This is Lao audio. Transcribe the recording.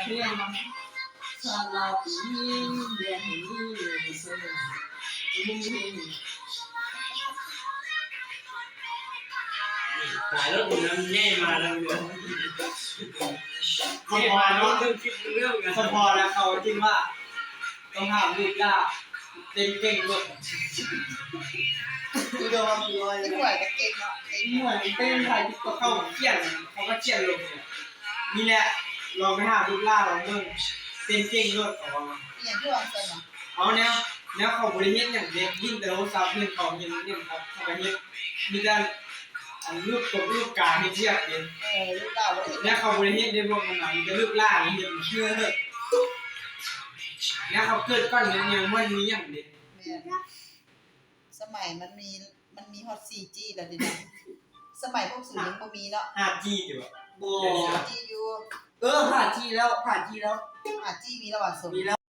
ເລື່ອງສາລາປີແດງນີ້ເຊີ ຕາຍແລ້ວ ໃຫຍ່ມາແລ້ວ ສະເພາະເນາະ ສະເພາະແລ້ວເຂົາຈຶ່ງວ່າ ຕ້ອງຫ້າມລູກຫຼ້າເຕັ້ນເກັ່ງໂລດ ຄືດອກ ເດັກນ້ອຍກໍເກັ່ງເນາະ ເກັ່ງ ເຂົາກໍຂຽນ ເຂົາກໍຂຽນລົງ ນີ້ແຫຼະ ລອງໄປຫາລູກຫຼ້າລອງເບິ່ງ ເຕັ້ນເກັ່ງໂລດ ເຂົາວ່າ ອີ່ຫຍັງຄືວ່າຊັ້ນນະ ເອົາແນວ ແນວເຂົາບໍ່ໄດ້ເຮັດຫຍັງເດ້ ຫຼິ້ນແຕ່ໂທລະສັບ ເຫັນເຂົາເຮັດຫຍັງເຂົາກໍເຮັດ ມີແຕ່ ອັນລູກຕົກລູກກາເຮັດວຽກເດ້ ເອີ ລູກຫຼ້າບໍ່ໄດ້ເຮັດ ແນວເຂົາບໍ່ໄດ້ເຮັດເດ້ ພວກນັ້ນນະ ມີແຕ່ລູກຫຼ້າເຮັດ ແນວເຂົາເກີດກ່ອນ ຍັງບໍ່ມີຫຍັງເດ້ ແມ່ນ ສະໄໝມັນມີ ມັນມີຮອດສີ່ຈີແລ້ວເດເນາະ ສະໄໝພວກສູນຍັງບໍ່ມີເນາະ ຫ້າຈີຕິວະ ບໍ່ ສີ່ຈີຢູ່ ເອີ ຫ້າຈີແລ້ວ ຫ້າຈີແລ້ວ ຫ້າຈີມີແລ້ວຫວາ ສົມ ມີແລ້ວ